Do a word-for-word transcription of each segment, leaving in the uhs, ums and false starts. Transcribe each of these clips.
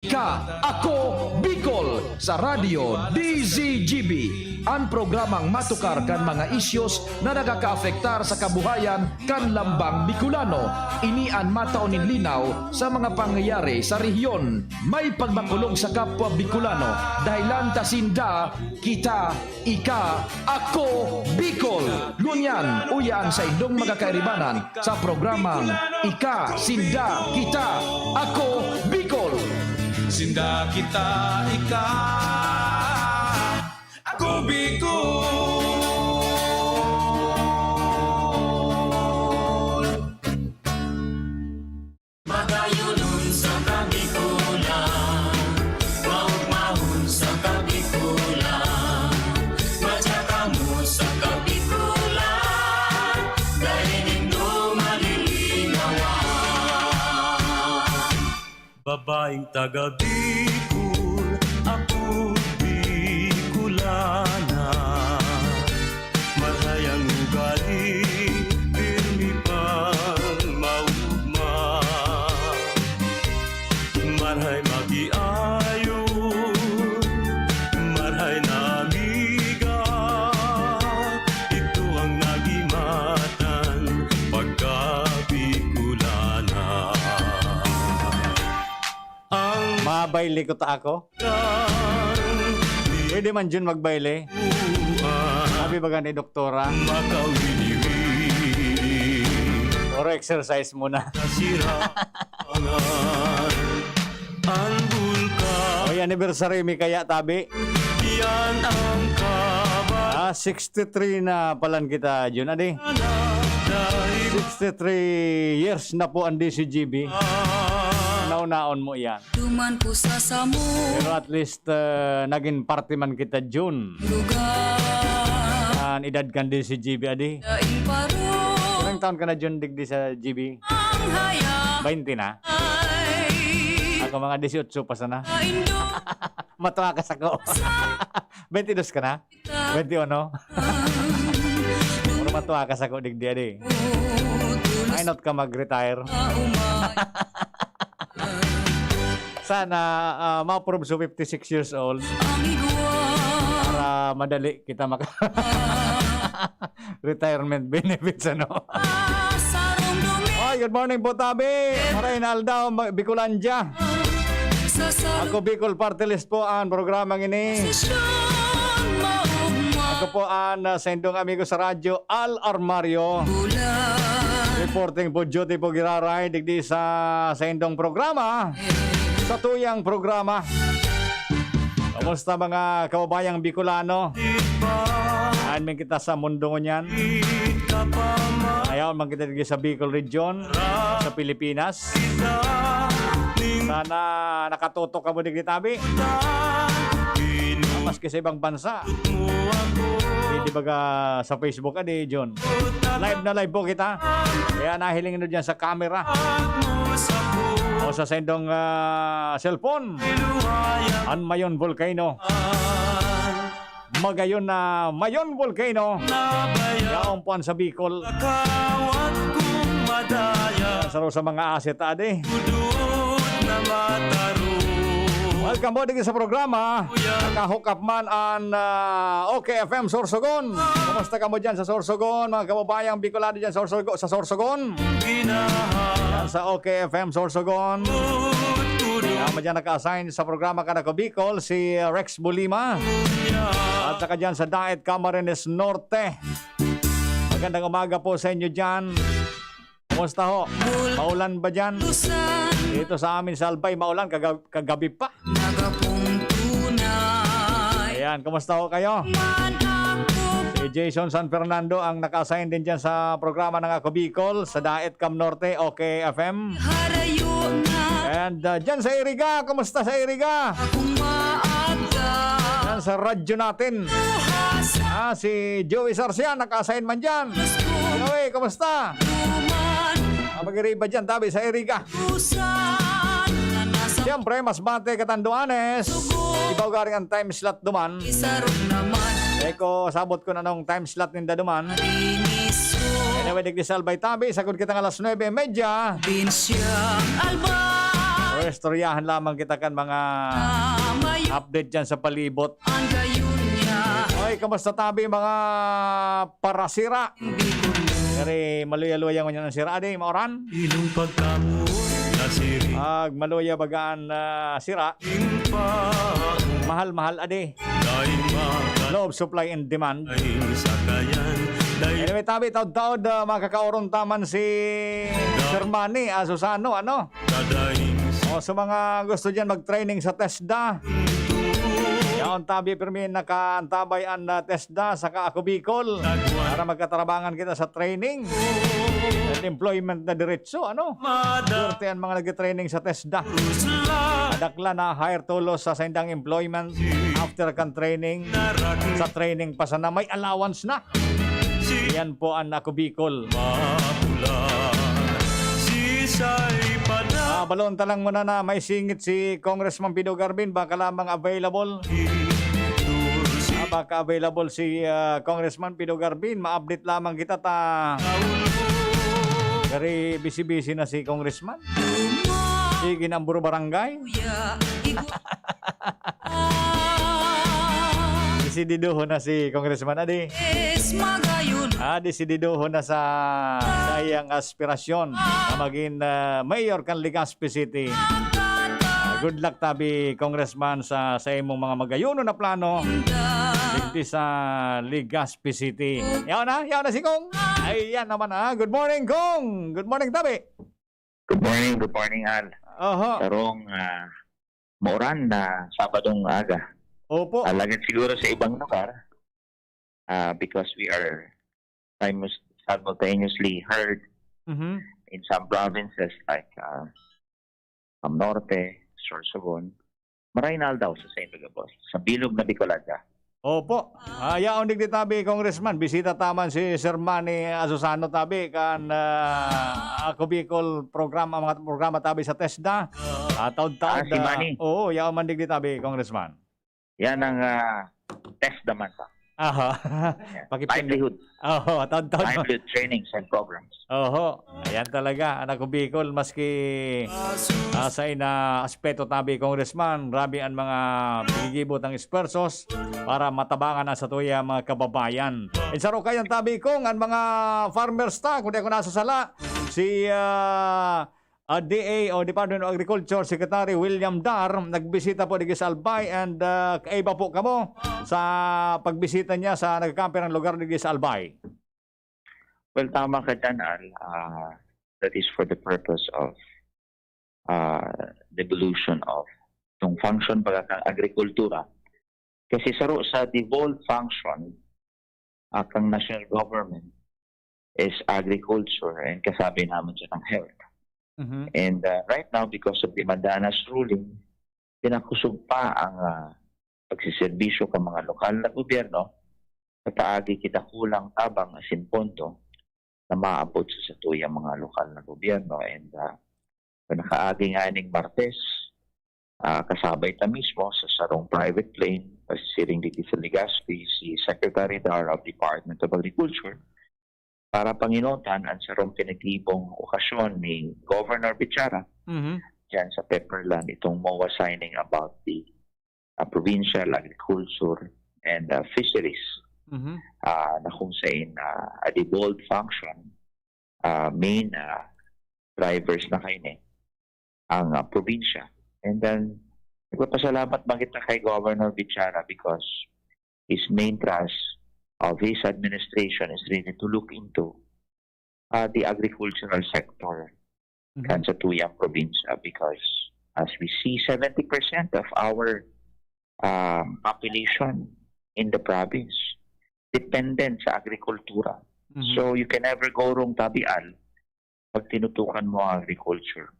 Ika, Ako, Bicol, sa Radyo D Z G B. An programang matukar kan mga isyos na nakakaapektar sa kabuhayan kan lambang Bicolano. Ini an matao nin linaw sa mga pangyayari sa rehiyon. May pagmakulog sa kapwa Bicolano, dahelan ta sinda, kita, ika, ako, Bicol. Ngunyan, uya an saindong mga kairibanan sa programang Ika, Sinda, Kita, Ako, Bicol. Sinda, kita, ika, ako, Bicol. Madayonon sa Kabikulan, maugmahon sa Kabikulan, madya kamo sa Kabikulan, dai nindo malilinawan. Babaeng taga Bicol, ako Bicolana. Marhay ang ugali, pirmi pang maugma. Marhay makiayon, marhay na amiga. Ito ang nagimatan pagka Bicolana. Ang Mabayle ko ta ako. Pwede man, Jun, magbayle. Sabi baga ni Doktora. Or exercise muna. Oy, anniversary mi kaya, tabi? Ah, sixty-three na palan kita, Jun. Adi? Sixty-three years na po ang D Z G B. Naunaon mo yan. Duman ko sa samo. Pero at least, uh, naging parte man kita, Jun. Lugar. An edad kan D Z G B, adi. Daing paro. Ilang taon ka na, Jun, digdi sa G B? Ang hayag. Baynte na? Ay. Ako, mga dieciocho pa sana. Kaindo. Matuwa ka sa ko. Sa. Baynte dos ka na? Twenty-one, no? Puro matuwa ka sa ko, digdi, adi. Ay, not ka mag-retire. Sana, ah, ma-approve sa fifty-six years old. Para madali kita maka-, retirement benefits, ano? Oy, good morning po, tabi. Maray na aldaw, ma-, Bicolandia. Ako, Bicol Party List po ang programang ini. Ako po ang, ah, saindong amigo sa radyo, Al Armario. Reporting po, duty po, giraray, digdi sa saindong programa, sa tuyang programa. Kumusta, mga kababayang Bicolano? Saan man kita sa mundo ngunyan? Ayaw man kita digdi sa Bicol Region, sa Pilipinas. Sana nakatutok kamo digdi, tabi. Maski sa ibang bansa. Pwede baga sa Facebook, adi, John? Live na live po kita. Kaya nahiling nyo dyan sa camera o sa saindong, ah, cellphone. An Mayon Volcano. Magayon na Mayon Volcano. Yaon po an sa Bicol. Sa, sa mga asset, adi. Welcome po digdi sa programa. Naka-hook up man an, ah, OK F M Sorsogon. Kumusta kamo dyan sa Sorsogon, mga kababayang Bicolano dyan sa Sorsogo-, sa Sorsogon? Yan sa OK F M Sorsogon. Kamo dyan naka-assign sa programa Kan Ako Bicol, si, ah, Rex Bulima. At saka dyan sa Daet, Camarines Norte. Magandang umaga po sa inyo dyan. Kumusta ho? Maulan ba dyan? Dito sa amin sa Albay, maulan kaga-, kagabi pa. Ayan, kumusta ho kayo? Si Jason San Fernando ang naka-assign din dyan sa programa ng Ako Bicol, sa Daet Cam Norte, OK F M. And, uh, dyan sa Iriga, kumusta sa Iriga? Dyan sa radyo natin. Ah, si Joey Sarcian, naka-assign man dyan. Joey, kumusta? Mapag-iriba dyan, tabi sa Iriga. Siyempre, mas bate katanduanes. Ibaw garing ang time slot duman. Eh, ko sabot kun anong time slot ninda duman. Anyway, digdi sa Albay tabi, sagod kita nga alas nuebe y media. Istoryahan lamang kita kan mga update dyan sa palibot. Oy, kamusta tabi, mga parasira? Kari maluya-luya ngunyan ang sira, adi, maoran? Ilong pagkamuot na siring. Ag maluya bagaan na sira. Mahal-mahal, adi. Law of supply and demand. Anyway, tabi, taod-taod, ah, makakaoron taman si Sir Manny, ah, Susano, ano? O, sa mga gusto dyan mag-training sa TESDA, yaon tabi, pirmi nakaantabay an, ah, TESDA saka Ako Bicol para magkatarabangan kita sa training and employment na diretso, ano? Swerte ang mga nagtitraining sa TESDA. Dakla na hire tulos sa saindang employment after kan training. Sa training pa sana, may allowance na. Yan po ang Ako Bicol. Ah, balon ta lang muna na may singit si Congressman Pido Garbin, baka lamang available. Ah, baka available si, ah, Congressman Pido Garbin, ma-update lamang kita ta. Kari busy-busy na si Congressman. Sige na ang Buro Barangay. Desididohon na si Congressman, adi. Ah, desididohon na sa saiyang aspirasyon na magin, ah, mayor kan Legazpi City. Ah, good luck tabi, Congressman, sa, sa imong mga magayonon na plano digdi sa Legazpi City. Yaw na, yaw na si Cong. Ayan naman, ah. Good morning, Cong. Good morning, tabi. Good morning, good morning, Al. Oho. Sarong, ah, mauran na Sabadong aga. Opo. Ah, lagad siguro sa ibang lugar, ah, because we are simus-, simultaneously heard Mhm. in some provinces like, ah, Cam Norte, Sorsogon. Maray na aldaw sa Saint August, sa bilog na Bicolada. Opo. Ah, yaon digdi tabi, Congressman. Bisita taman si Sir Manny Asusano tabi kan, ah, Ako Bicol programa, mga programa tabi sa TESDA. Ah, taod-taod, Ah, si ah, Manny. Oo, yaon man digdi tabi, Congressman. Yan ang, ah, TESDA man sa. Aha. Yan. Pakipin- Livelihood. Oho, taon-taon. Livelihood trainings and programs. Oho. Ayan talaga, ang Ako Bicol, maski, ah, sa ina aspeto tabi, Congressman, grabe ang mga pigigibot ng esfuerzos para matabangan ang satuya mga kababayan. Insaro kayan tabi, Cong, ang mga farmers ta, kung di ako nasasala, si, ah, ah, D A o Department of Agriculture Secretary William Dar, nagbisita po digdi sa Albay and, ah, kaiba po kamo sa pagbisita niya sa nagkakamperang lugar digdi sa Albay. Well, tama ka dyan, Al. Ah, that is for the purpose of, ah, devolution of itong function baga kan agrikultura. Kasi saro sa devolved function, ah, kang national government is agriculture and kasabi naman siya ng health. Mhm. And, ah, right now, because of the Mandanas ruling, pinakusog pa ang, ah, pagsiserbisyo kan mga lokal na gobyerno sa paagi ki dakulang tabang asin pondo na maabot sa satuyang mga lokal na gobyerno. And, ah, nakaagi nganing Martes, ah, kasabay ta mismo sa sarong private plane, pasiring digdi sa Legazpi, si Secretary Dar of Department of Agriculture, para pangenotan ang sarong pinagtibong okasyon ni Governor Bichara Mhm. diyan sa Pepperland, itong MOA signing about the, ah, provincial agriculture and, ah, fisheries, Mhm. ah, na kung sain, ah, a devolved function, ah, main, ah, drivers na kaini ang, ah, probinsya. And then, nagpapasalamat man kita kay Governor Bichara because his main thrust of his administration is really to look into, ah, the agricultural sector Mhm. kan satuyang probinsya, because as we see, seventy percent of our, um, population in the province dependent sa agrikultura. Mhm. So, you can never go wrong, tabi, Al, pag tinutukan mo ang agriculture,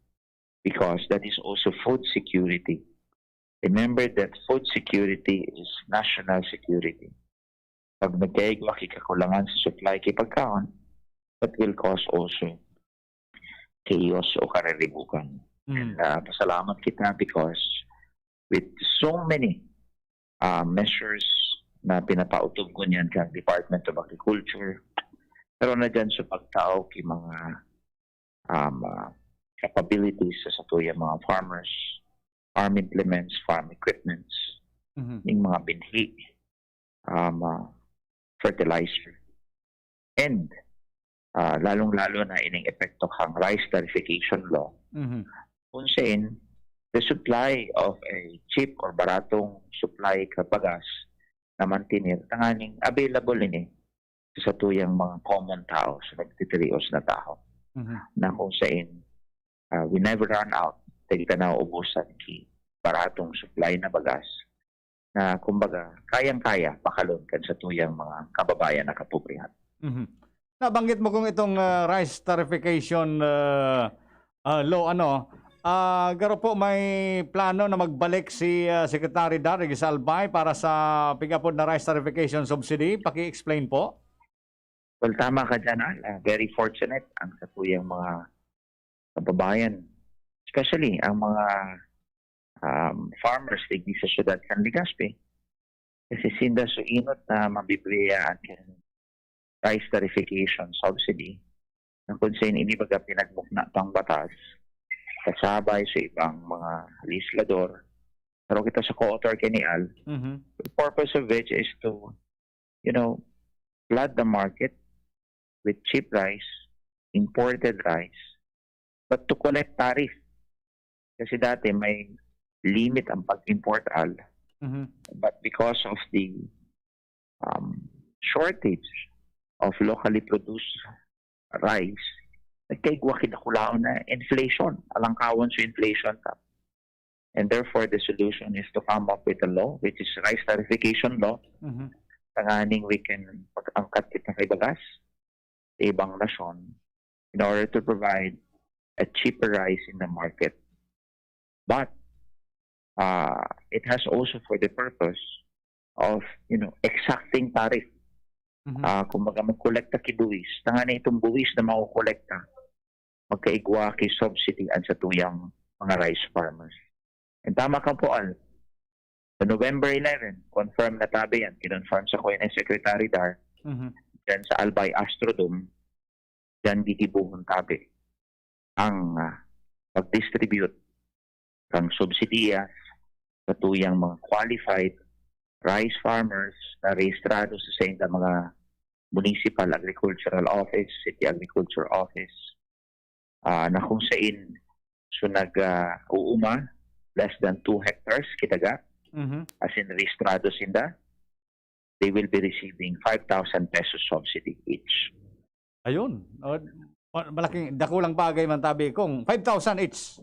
because that is also food security. Remember that food security is national security. Pag nagkaigwa ki kakulangan sa supply ki pagkaon, that will cause also chaos o kariribukan. Mm. And, ah, pasalamat kita because with so many, ah, measures na pinapautob ngunyan kan Department of Agriculture, pero na dyan sa pagtao ki mga, um, ah, capabilities sa satuyang mga farmers, farm implements, farm equipments, Mhm. ning mga binhi, um, ah, fertilizer, and ah, lalong-lalo na ining epekto kang rice tarification law, Mhm. kung sain the supply of a cheap or baratong supply ka bagas na mantener, tanganing available ini sa satuyang mga common tao, sa nagtitirios na tao, Mhm. na kung sain, ah, we never run out, dai ta nauubusan ki baratong supply na bagas na, kumbaga, kayang-kaya pakalon kan satuyang mga kababayan na kapobrehon. Mhm. Nabanggit mo kung itong ah, rice tarification ah, ah, law, ano, ah, garo po may plano na magbalik si ah, Secretary Dar Regisal Bay para sa pig-apod na rice tarification subsidy? Paki-explain po. Well, tama ka dyan, Al. Ah, very fortunate ang satuyang mga kababayan, especially ang mga um, farmers digdi sa siyudad kan Legazpi. Kasi sinda so inot na mabibiyayaan kan rice tarification subsidy, na kung sain ini baga pinagmukna pang batas, kasabay sa ibang mga legislador, pero kita sa co-author kini, Al, Mhm. the purpose of which is to, you know, flood the market with cheap rice, imported rice, but to collect tariff. Kasi dati may limit ang pag-import, Al, Mhm. but because of the um, shortage of locally produced rice, nagkaigwa kinakulaon na inflation. Alangkawon sa inflation ta. And therefore, the solution is to come up with a law, which is rice tarification law, Mhm. tanganing we can pag-angkat kita kay bagas sa ibang nasyon in order to provide a cheaper rice in the market. But uh, it has also for the purpose of, you know, exacting tariff. Mhm. Ah, kumbaga, magkolekta ki buwis. Tanganing itong buwis na makokolekta, magkaigwa ki subsidy an satuyang mga rice farmers. And tama ka po, Al. Sa November eleven, confirm na tabi yan. Kinonfirm sa ko ni Secretary Dar, Mhm. dyan sa Albay Astrodome, dyan gigibohon tabi ang ah, pag-distribute kang subsidiya sa tuyang mga qualified rice farmers na rehistrado sa sainda mga municipal agricultural office, city agriculture office, ah, na kung sain so nag ah, uuma, less than two hectares kidaga, Mhm. as in rehistrado sinda, they will be receiving five thousand pesos subsidy each. Ayun. O, ma- malaking, dakulang bagay man tabi kung five thousand each.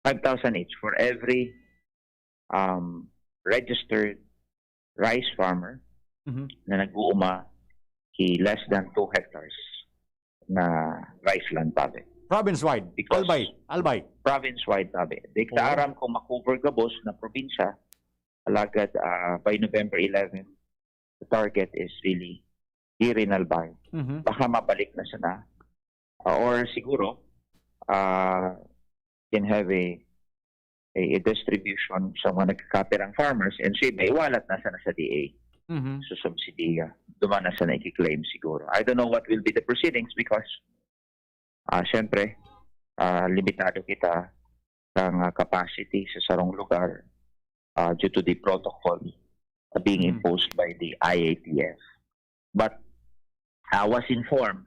Five thousand each for every um, registered rice farmer Mhm. na nag-uuma ki less than two hectares na rice land, tabi. Province-wide. Because- Albay. Albay. Province-wide, tabi. Di kita Oo. aram kung ma-cover gabos na probinsya, alagad ah, by November eleven, the target is really here in Albay. Mhm. Baka mabalik na sana. Ah, or siguro, ah, can have a, a, a distribution sa mga nagkakapirang farmers and so iba, iwalat na sana sa D A. Mhm. So subsidiya, duman na sana i-claim siguro. I don't know what will be the proceedings because, ah, syempre, ah, limitado kita sa ah, capacity sa sarong lugar ah, due to the protocol ah, being Mhm. imposed by the I A T F. But I was informed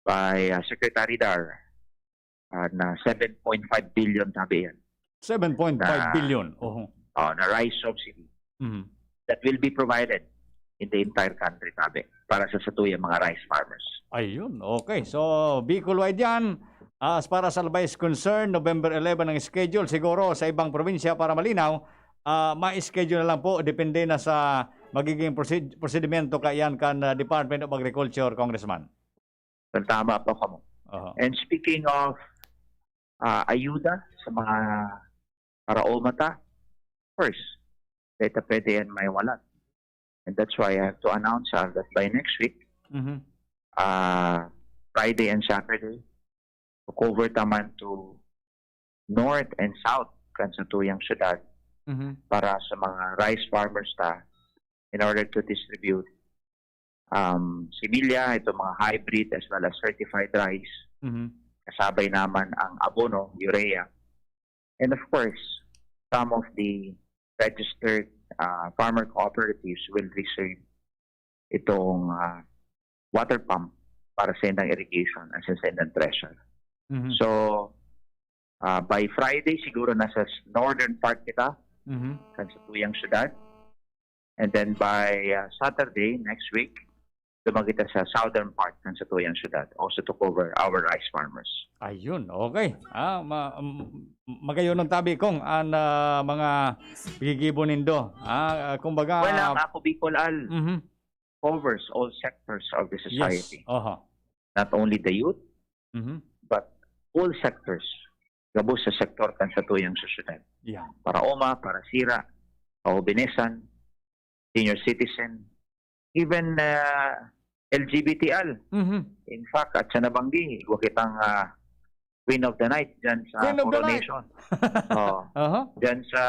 by ah, Secretary Dar ah, na seven point five billion, tabi, yan, Seven point five Na- billion. Oho. ah, na rice subsidy Mhm. that will be provided in the entire country, tabi, para sa satuyang mga rice farmers. Ayun. Okay. So, Bicol-wide yan. As far as Albay is concerned, November eleven ang schedule. Siguro sa ibang probinsya, para malinaw, ah, ma-schedule na lang po. Depende na sa magiging proceed- prosedimento kaiyan kan ah, Department of Agriculture, Congressman. Tama po kamo. Oho. And speaking of ah, ayuda sa mga karaoma ta, first, dahil ta pwede yan maiwalat. And that's why I have to announce ah, that by next week, Mhm. ah, Friday and Saturday, to cover ta man to north and south kan satuyang syudad Mhm. para sa mga rice farmers ta in order to distribute um, similya, ito mga hybrid as well as certified rice Mhm. kasabay naman ang abono, urea. And of course, some of the registered uh, farmer cooperatives will receive itong uh, water pump para sa indang irrigation at sa indang thresher. Mhm. So, uh, by Friday, siguro nasa s- northern part kita, Mhm. kan sa tuyang syudad. And then by uh, Saturday next week, duman kita sa southern part kan sa tuyang syudad, also to cover our rice farmers. Ayun, okay. Ah, ma- um, magayon ang tabi kong an ah, mga gigibo nindo. Ah, kumbaga Well, ang Ako Bicol Al Mhm. covers all sectors of the Yes. society. Oho. Not only the youth, Mhm. but all sectors. Gabos sa sektor kan sa tuyang sosyedad. Yeah. Para oma, para sira, kahobinesan, senior citizen, even uh, L G B T L. Mhm. In fact, at sa nabanggi, igwa kitang uh, Queen of the Night dyan sa Queen of the Night. Coronation. Oo. Aha. Dyan sa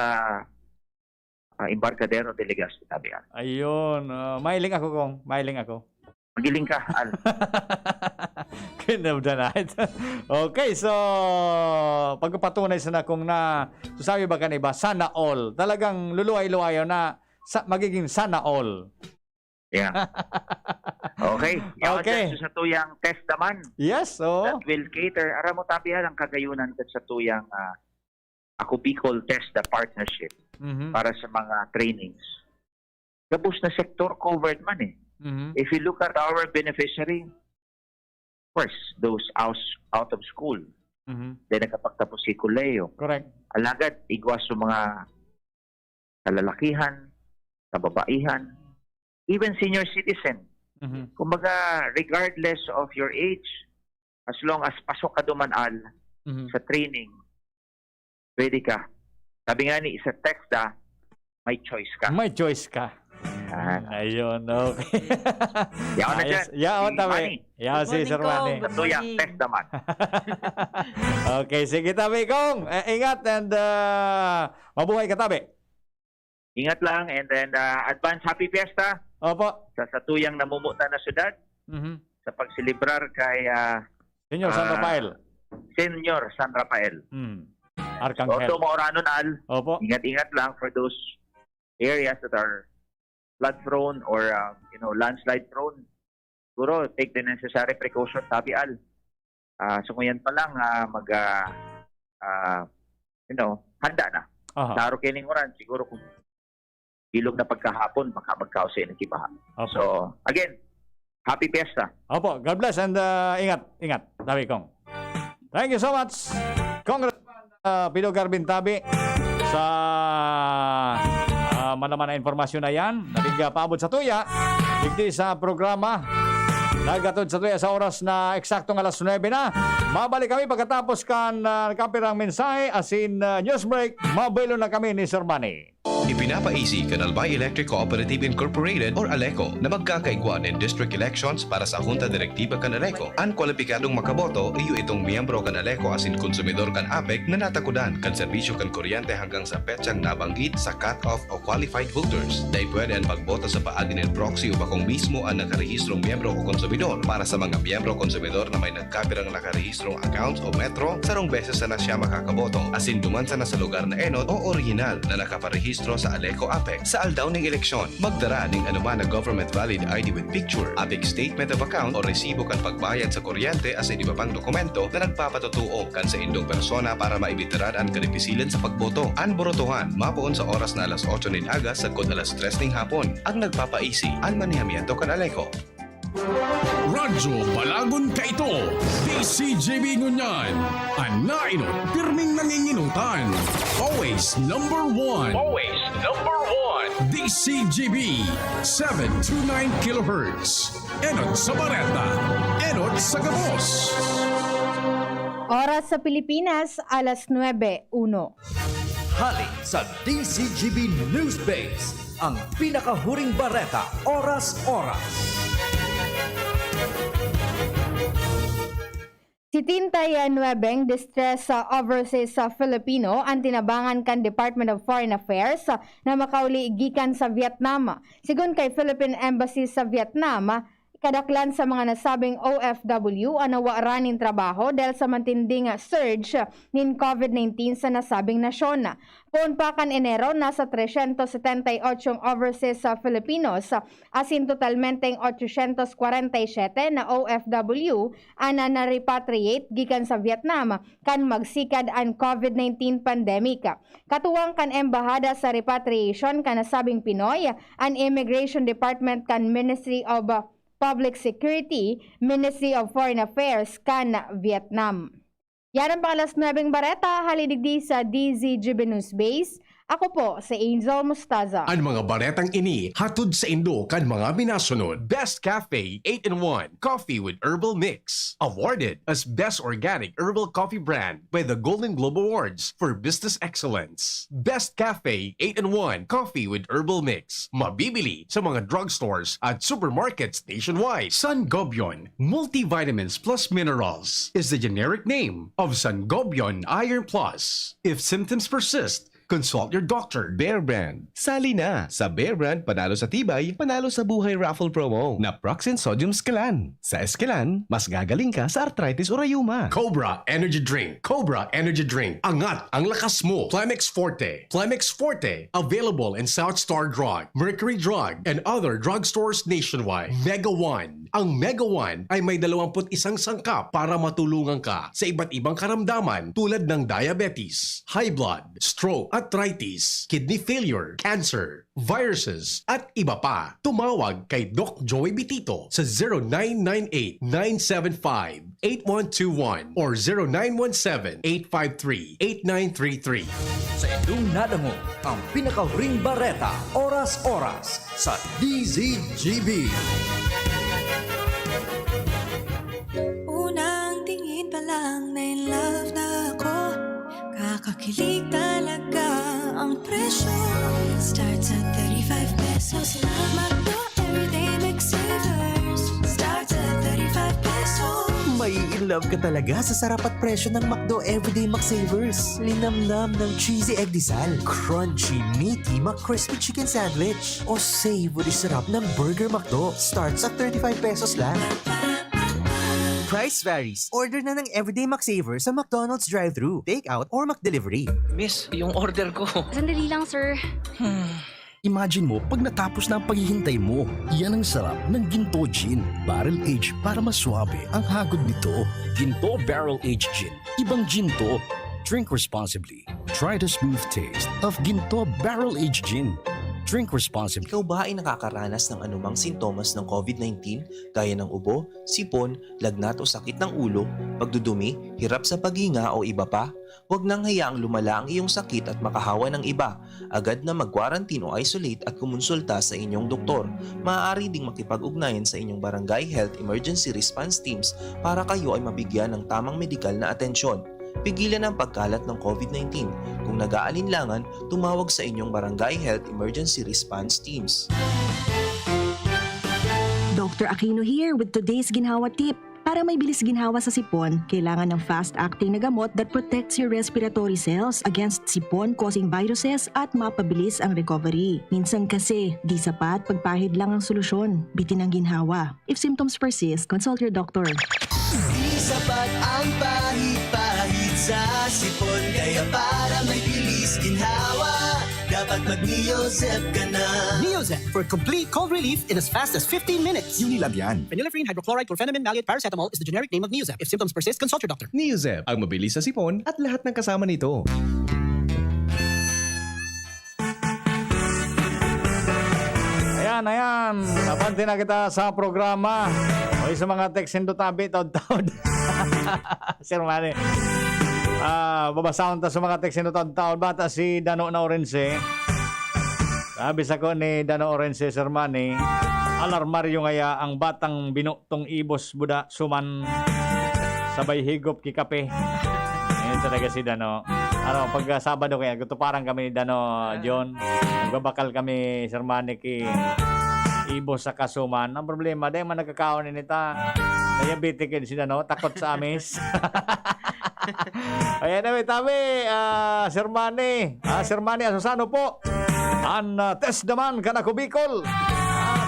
uh, Embarcadero de Legazpi, tabi ah. Ayun. Uh, mailing ako, Kong. Mailing ako. Magiling ka, Al. Queen of the Night. Okay, so pagpapatunay sana kung na sasabi ba kan iba, sana all. Talagang luluway-luwayo na sa, magiging sana all. Yeah. Okay. Yaon Okay. dyan sa tuyang test naman Yes, so that will cater. Aram mo, tabi ah, ang kagayunan sa tuyang ah, Ako Bicol Test the Partnership Mhm. para sa mga trainings. Gabos na sektor covered man eh. Mhm. If you look at our beneficiary, of course, those out, out of school, Mhm. then nakapagtapos sa kolehiyo. Correct. Alagad, igwa sa mga kalalakihan, kababaihan, even senior citizen. Mhm. Kumbaga, regardless of your age, as long as pasok ka duman, Al, Mhm. sa training, pwede ka. Sabi nga ni sa text ah, may choice ka. May choice ka. Ah. Ayun, okay. Yaon na Ayos. dyan. Yaon, Si tabi. Manny. Yaon Good si morning, Sir Kong. Manny. Good Sa tuyang morning. test naman. Okay, sige, tabi, Kong. Eh, ingat and ah, mabuhay ka, tabi. Ingat lang and then ah, advance happy fiesta Opo. sa satuyang namumutan na syudad Mhm. sa pagselebrar kay ah, Senyor San ah, Rafael. Senyor San Rafael. Hmm. Arkanghel. Although mauranon, Al, Opo. ingat-ingat lang for those areas that are flood prone or uh, you know, landslide prone. Siguro take the necessary precaution, tabi Al. Ah, so ngayon pa lang ah, mag ah, ah, you know, handa na. Aha. Sa araw kaining oran, siguro kung bilog na pagkahapon, baka magkausay na kibaha. Opo. So, again, happy fiesta. Opo, God bless and ah, ingat, ingat. Tabi, Kong. Thank you so much, Congressman ah, Pido Garvin Tabi, sa ah, manaman na impormasyon na yan. Nabigya paabot sa tuya, digdi sa programa. Naghatod sa tuya sa oras na eksaktong alas nuebe na. Mabalik kami pagkatapos kan ah, kapirang mensahe, asin ah, news break. Mabuelo na kami ni Sir Manny. Ipinapaisi kan Albay Electric Cooperative Incorporated or ALECO na magkakaigwa nin district elections para sa Junta Directiva kan ALECO. An kwalipikadong makaboto, iyo itong miyembro kan ALECO asin konsumidor kan APEC na natakodan kan serbisyo kan kuryente hanggang sa petsang nabanggit sa cut-off o qualified voters. Dai pwede an pagboto sa paagi nin proxy o bakong mismo an nakarehistrong miyembro o konsumidor. Para sa mga miyembro o konsumidor na may nagkapirang nakarehistrong accounts o Metro, sarong beses sana siya makakaboto, asin duman sana sa lugar na enot o orihinal na nakaparehistro sa ALECO APEC. Sa aldaw ning eleksyon, magdara ning anoman na government valid I D with picture, APEC statement of account o resibo kan pagbayad sa kuryente asin iba pang dokumento na nagpapatotoo kan saindong persona para maibitiran an kadipisilan sa pagboto. An borotohan mapoon sa oras na alas otso nin aga sagkod alas tres ning hapon. Ang nagpapaisi, an manehamiento kan ALECO. Radyo Balagon kaito, D C G B ngunyan. An nainot, pirming nanginginotan. Always number one. Always number one. D C G B, seven two nine kilohertz. Enot sa bareta, enot sa gabos. Oras sa Pilipinas, alas nuebe uno. Hali sa D C G B News Base, ang pinakahuring bareta, oras-oras. Setenta y nuebe distress sa overseas sa Filipino ang tinabangan kan Department of Foreign Affairs na makauli gikan sa Vietnam. Sigon kay Philippine Embassy sa Vietnam, Kadaklan sa mga nasabing O F W an nawaran nin trabaho dahil sa matinding surge nin COVID nineteen sa nasabing nasyon. Poon pa kan Enero, nasa trescientos setenta y ocho overseas sa Filipinos, asin totalmenteng ochocientos kwarenta y siyete na O F W an na-repatriate gikan sa Vietnam kan magsikad an COVID nineteen pandemic. Katuwang kan Embahada sa Repatriation kan nasabing Pinoy, an Immigration Department kan Ministry of Public Security, Ministry of Foreign Affairs kan Vietnam. Yan ang pang-alas nuwebeng bareta, hali digdi sa D Z G B News Base. Ako po si Angel Mostaza. An mga baretang ini hatod saindo kan mga minasunod. Best Cafe eight-in-one Coffee with Herbal Mix. Awarded as Best Organic Herbal Coffee Brand by the Golden Globe Awards for Business Excellence. Best Cafe eight-in-one Coffee with Herbal Mix. Mabibili sa mga drugstores at supermarkets nationwide. Sangobion Multivitamins Plus Minerals is the generic name of Sangobion Iron Plus. If symptoms persist, consult your doctor. Bear Brand. Sali na! Sa Bear Brand, panalo sa tibay, panalo sa buhay raffle promo. Naproxen Sodium Esquilan. Sa Esquilan, mas gagaling ka sa arthritis o rayuma. Cobra Energy Drink. Cobra Energy Drink. Angat ang lakas mo. Plemex Forte. Plemex Forte. Available in South Star Drug, Mercury Drug, and other drugstores nationwide. Mega One. Ang Mega One ay may dalawampu't isang sangkap para matulungan ka sa iba't ibang karamdaman tulad ng diabetes, high blood, stroke, arthritis, kidney failure, cancer, viruses, at iba pa. Tumawag kay Doc Joey Bitito sa zero nine nine eight, nine seven five, eight one two one or zero nine one seven, eight five three, eight nine three three. Sa indong nadangog ang pinakahuring bareta, oras-oras, sa D Z G B. Unang tingin pa lang, na in love na ako. Kakakilig talaga ang presyo. Starts at thirty-five pesos lang. McDo Everyday McSavers. Starts at thirty-five pesos. Mai-in love ka talaga sa sarap at presyo ng McDo Everyday McSavers. Linamnam ng cheesy egg disal, crunchy, meaty, ma-crispy chicken sandwich, o savory sarap ng Burger McDo. Starts at thirty-five pesos lang. Price varies. Order na ng Everyday McSaver sa McDonald's drive-thru, take-out, or McDelivery. Miss, yung order ko. Sandali lang, sir. Imagine mo, pag natapos na ang paghihintay mo, yan ang sarap ng Ginto Gin. Barrel aged para mas swabe ang hagod nito. Ginto Barrel Aged Gin. Ibang gin to. Drink responsibly. Try the smooth taste of Ginto Barrel Aged Gin. Drink responsibly. Ikaw ba ay nakakaranas ng anumang sintomas ng COVID nineteen, gaya ng ubo, sipon, lagnat o sakit ng ulo, pagdudumi, hirap sa paghinga o iba pa? Huwag nang hayaang lumala ang iyong sakit at makahawa ng iba. Agad na mag-quarantine o isolate at kumonsulta sa inyong doktor. Maaari ding makipag-ugnayan sa inyong Barangay Health Emergency Response Teams para kayo ay mabigyan ng tamang medikal na atensyon. Pigilan ang pagkalat ng COVID nineteen. Kung nag-aalinlangan, tumawag sa inyong Barangay Health Emergency Response Teams. Doctor Aquino here with today's Ginhawa Tip. Para may bilis ginhawa sa sipon, kailangan ng fast-acting na gamot that protects your respiratory cells against sipon-causing viruses at mapabilis ang recovery. Minsan kasi, di sapat pagpahid lang ang solusyon. Bitin ang ginhawa. If symptoms persist, consult your doctor. Di sapat ang pahid-pahid sa sipon, kaya para may bilis ginhawa, dapat mag-Neozep ka na. Neozep for complete cold relief in as fast as fifteen minutes. Unilab yan. Phenylephrine hydrochloride chlorphenamine maleate paracetamol is the generic name of Neozep. If symptoms persist, consult your doctor. Neozep, ang mabilis sa sipon at lahat ng kasama nito. Ayan, ayan. Abante na kita sa programa. O, sa mga text, nindo tabi, taod-taod. Sir Manny. Ah, babasahon ta sa mga text, nindo taod-taod. Bata si Dano na Orense. Sabi sa ko ni Dano Orense, Sir Manny, alarmaryo ngaya ang batang bino tong ibos buda suman sabay higop ki kape. Ayan talaga si Dano. Ano, pag, ah, Sabado kaya, gutuparan kami ni Dano, John. Magbabakal kami, Sir Manny, ki ibos sa kasuman. Ang problema, dahil man nagkakaon ini ta. Diabetic yun si Dano, takot sa amis. Ayan na, may tabi, ah, Sir Manny. Ah, Sir Manny Asusano po. An, ah, test naman, kanako Bicol.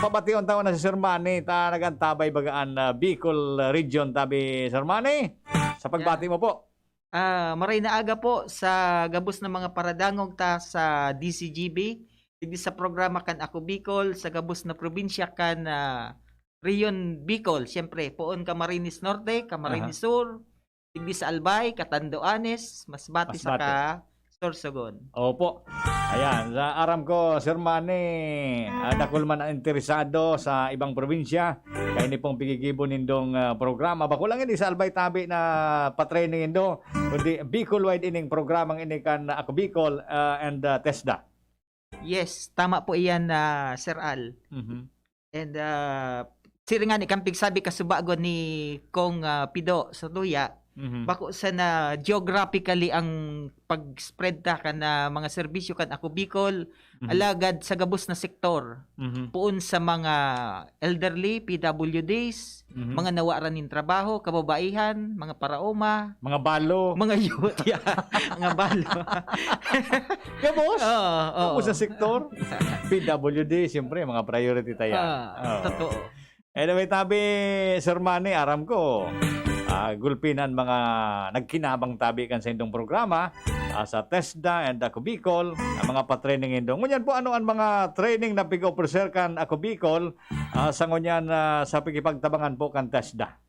Pabation ta na si Sir Manny, ta nag-antabay baga an, ah, Bicol Region tabi, Sir Manny. Sa pagbati mo po. Ah, maray na aga po sa gabos na mga paradangog ta sa D Z G B, digdi sa programa kan Ako Bicol, sa gabos na probinsya kan, ah, Rehiyon Bicol, siyempre, poon Camarines Norte, Camarines Aha. Sur, digdi sa Albay, Catanduanes, Masbate, Masbate. Saka Sorsogon. Opo. Ayan, sa aram ko, Sir Manny, ah, dakul man ang interesado sa ibang probinsya. Kaya ini pong pigigibo nindong, ah, programa. Bako lang ini sa Albay tabi na pa-training indo, kundi Bicol-wide ining programang ini kan Ako Bicol, ah, and, ah, TESDA. Yes, tama po iyan, ah, Sir Al. Mhm. And, ah, siring nga ni kan pigsabi kasubagon ni Kong, ah, Pido sa tuya, Mhm. bako sana geographically ang pag-spread ta kan, ah, mga serbisyo kan Ako Bicol, Mhm. alagad sa gabos na sektor, Mhm. poon sa mga elderly, P W Ds, Mhm. mga nawaran nin trabaho, kababaihan, mga paraoma, Mga balo. mga youth, yeah, mga balo. Gabos? Oo, oo. Gabos sa sektor? P W D, siyempre, mga priority tayo. Ah, Oo. totoo. Anyway, tabi, Sir Manny, aram ko, ah, gulpi na an mga nagkinabang tabi kan saindong programa, ah, sa TESDA and Ako Bicol, ang mga pa-training indo. Ngunyan po, ano ang mga training na pig-offer kan Ako Bicol, ah, sa ngunyan, ah, sa pagkipagtabangan po kan TESDA?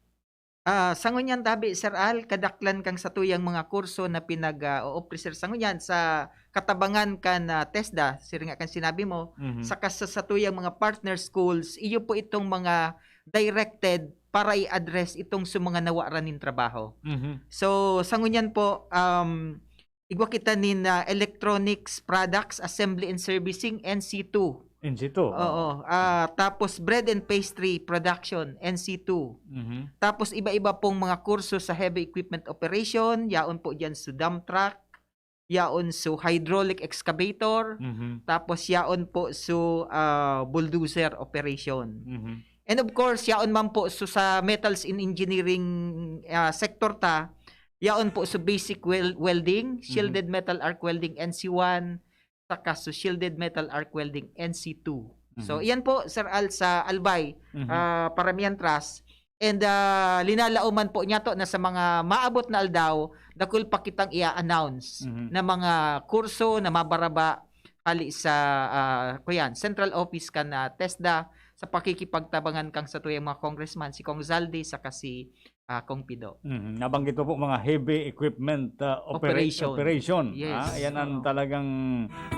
Ah, sa ngunyan tabi, Sir Al, kadaklan kang satuyang mga kurso na pinag, ah, o-offer sa ngunyan sa katabangan kan, ah, TESDA, siring nga kan sinabi mo, Mhm. saka sa satuyang mga partner schools, iyo po itong mga directed para i-address itong sa mga nawaran nin trabaho. Mhm. So, sa ngunyan po, um, igwa kita nin, ah, Electronics Products Assembly and Servicing, N C two. N C two, Oo. oo. Ah, tapos Bread and Pastry Production, N C two. Mhm. Tapos iba-iba pong mga kurso sa heavy equipment operation, yaon po diyan sa dump truck, yaon sa hydraulic excavator, Mhm. tapos yaon po sa, ah, bulldozer operation. Mhm. And of course, yaon man po so sa metals in engineering, ah, sector ta, yaon po sa basic wel-, welding, Mhm. shielded metal arc welding, N C one, saka sa shielded metal arc welding, N C two. So, Mhm. iyan po, Sir Al, sa Albay, Mhm. ah, Paramihan Trust. And, ah, linalaoman po niya to na sa mga maabot na aldaw, dakul pa kitang i-announce Mhm. na mga kurso na mabaraba hali sa, ah, kuyan, central office kan, ah, TESDA sa pakikipagtabangan kang satuyang mga congressman, si Kong Zaldy saka si, ah, Kong Pido. Mhm. Nabanggit mo po mga heavy equipment, ah, opera-, Operation. operation. Yes. Ah, yan ang Oo. talagang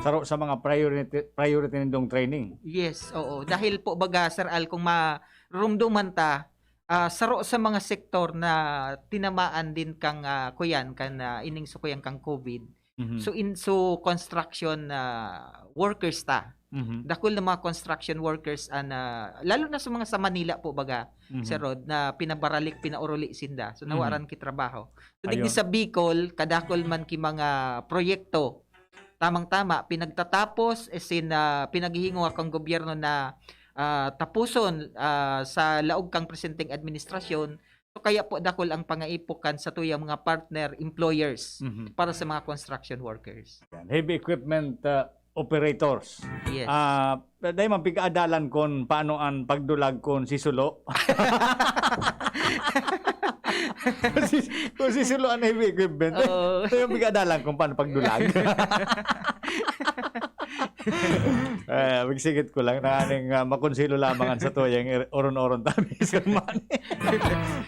saro sa mga priority, priority nindong training. Yes, oo. Dahil po, baga, Sir Al, kung marumduman ta, ah, saro sa mga sektor na tinamaan din kang, ah, kuyan, kan, ah, ining sukuyan kang COVID. Mhm. So, in, so construction, ah, workers ta. Mhm. Dakul na mga construction workers an, ah, lalo na sa mga sa Manila po, baga, Mhm. Sir Rod, na pinabaralik, pinauruli sinda. So, Mhm. nawaran ki trabaho. So, digdi Ayun. sa Bicol, kadakul man ki mga proyekto, tamang-tama, pinagtatapos, as in, ah, pinaghihingo akong gobyerno na, ah, tapuson, ah, sa laog kang presenteng administrasyon. So, kaya po dakul ang pangaipo kan satuyang mga partner employers Mhm. para sa mga construction workers. Yan. Heavy equipment, ah, operators. Yes. Ah, dai man pig-aadalan kun paano an pagdulag kun sisulo. Kun si-, kun sisulo an heavy equipment, Oo. dai man pig-aadalan kun paano pagdulag. Eh, magsigit ko lang na aning, ah, makonselo lamang an satuyang ir-, oron-oron tabi, Sir Manny.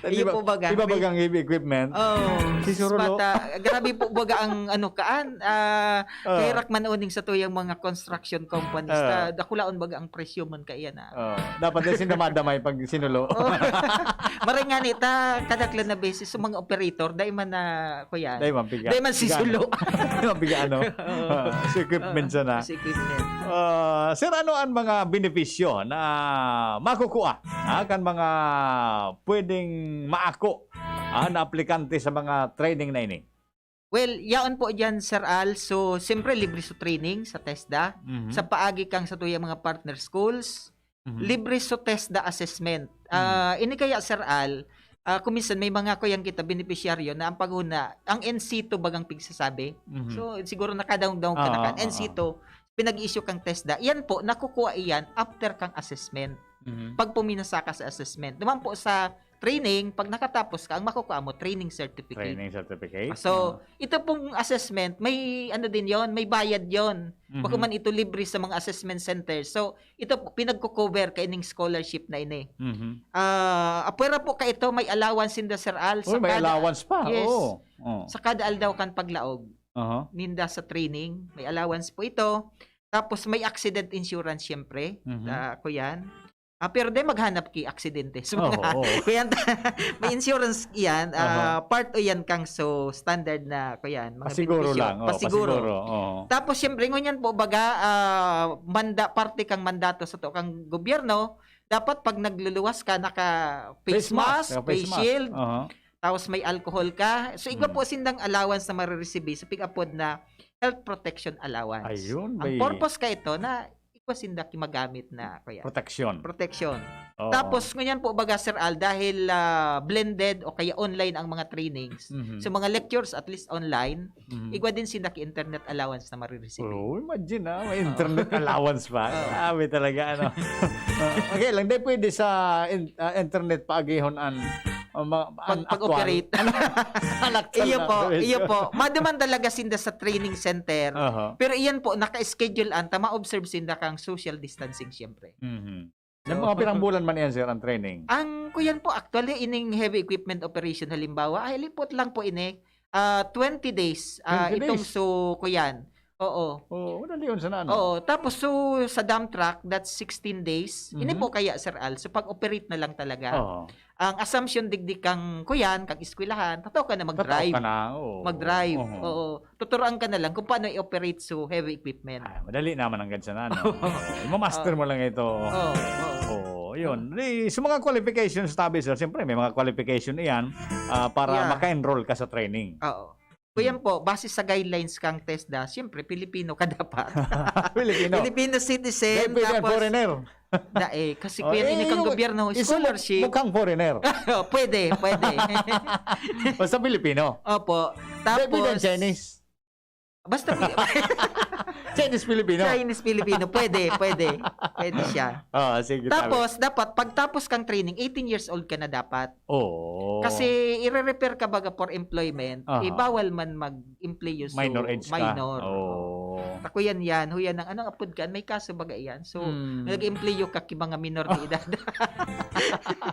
Iyo Iba, po baga, iba may bagang heavy equipment? Oh, Sisulo. Bata, grabe po baga ang ano kaan, ah, Ah. kahirak man uning satuyang mga construction companies. Ah. Ta, dakulaon baga ang presyo man kaiyan, ah. Oh, dapat din sinda madamay pag sinulo. Oh. Maray nga ni ta, kadaklan na beses sa mga operator, dai man na, kuya. Dai man piga. Dai man Piga, sisulo. ano? Dai man piga, ano? Oo. Ah, sa equipment Oo, sana. sa equipment. Ah, sir, ano ang mga benepisyo na makukuha, ah, kan mga pwedeng maako, ah, na aplikante sa mga training na ini? Well, yaon po diyan, Sir Al. So, siyempre, libre sa training sa TESDA. Mhm. Sa paagi kang satuyang mga partner schools, Mhm. libre sa TESDA assessment. Mhm. Ah, ini kaya, Sir Al, ah, kung minsan may mga kuyan kita benepisyaryo na ang paghuna, ang N C two bagang pigsasabi. Mhm. So, siguro nakadangog-dangog ka na Oo, kan oo. N C two. pinag-issue kang TESDA, iyan po, nakukuha iyan after kang assessment. Mhm. Pag puminasa ka sa assessment. Naman po sa training, pag nakatapos ka, ang makukuha mo, training certificate. Training certificate? So, ito pong assessment, may ano din yon, may bayad yon. Mhm. Baka man ito libre sa mga assessment centers. So, ito po, pinagko-cover kaining scholarship na ini. Mhm. Ah, apwera po ka ito, may allowance sinda, Sir Al. Uy, may kada- allowance pa. Yes. Oo. Oo. Sa kada aldaw kan paglaog Aha. ninda sa training, may allowance po ito. Tapos may accident insurance, syempre. Mhm. Ah, kuyan. Ah, pero di maghanap ki aksidente. So, Oo, mga, oo. kuyan, may insurance yan. Ah, part o yan kang so standard na, kuyan. Mga Pasiguro benepisyo. lang. Oh, Pasiguro. Pasiguro. Oo. Tapos, siyempre, ngunyan po, baga, ah, manda, parte kang mandato sa to kang gobyerno, dapat pag nagluluwas ka, naka face, mask, Naka face shield, Aha. tapos may alcohol ka. So, igwa Mm. po sindang allowance na marireceive sa pig-apod na health protection allowance. Ayun, Ang may- purpose ka ito na igwa sinda kimagamit na, kuya. Protection. Protection. Oo. Tapos, ngunyan po, baga, Sir Al, dahil ah, blended o kaya online ang mga trainings, Mhm. so mga lectures, at least online, Mhm. igwa din sinda ki-internet allowance na marireceive. Oh, imagine ah, may internet allowance pa. Oo. Grabe talaga, ano. Ah, okay lang, di pwede sa in- ah, internet paagihon an, ah, ma- Pag, an pag-operate. An, an actual Iyo na po, operation. iyo po. Maduman talaga sinda sa training center. Aha. Pero iyan po, naka-schedule an, ta ma-observe sinda kang social distancing, siyempre. Mhm. So, Yung mga pirang bulan man yan, sir, ang training? Ang kuyan po, actually, ining heavy equipment operation, halimbawa, ay, lipot lang po ini, ah, twenty days, ah, Twenty itong days? so, kuyan. Oo. Oo, madali yun sana, ano? Oo, tapos so sa dump truck, that's sixteen days. Ini Mhm. po kaya, Sir Al, so pag-operate na lang talaga. Oo. Ang assumption digdi kang kuyan, kang eskwelahan, tataw ka na Tataw mag-drive. ka na, oo. Mag-drive. Oo. Oo. Tuturuan ka na lang kung paano i-operate so heavy equipment. Ah, madali naman ang ganyan sana, no? Oo. Mamaster mo lang ito. Oo, oo. Oo, yun. Di, sa mga qualifications, tabi, sir, siyempre, may mga qualification iyan ah, para Yeah. maka-enroll ka sa training. Oo. Kuyan po, base sa guidelines kang TESDA, siyempre, Pilipino ka dapat. Pilipino. Filipino citizen, Dahil pwede ang tapos, foreigner. Da, eh, kasi Oh, kuya, eh, ini kang yung- gobyerno, Isang scholarship. Mukhang foreigner. Oh, pwede, pwede. Basta Pilipino. Opo. Dahil pwede Tapos, ang Chinese. Basta Pili- Chinese Filipino. Chinese Filipino, pwede, pwede. Pwede siya. Ah, sige, tabi. Tapos, dapat, pagtapos kang training, eighteen years old ka na dapat. Oo. Kasi, ire-refer ka baga for employment, Aha. eh, bawal man mag-employ so Minor age ka. minor. Oo. Ako yan yan. Huyan ang, anong apod ka? May kaso baga yan. So, Hmm. nag-employ ka ki mga minor de edad.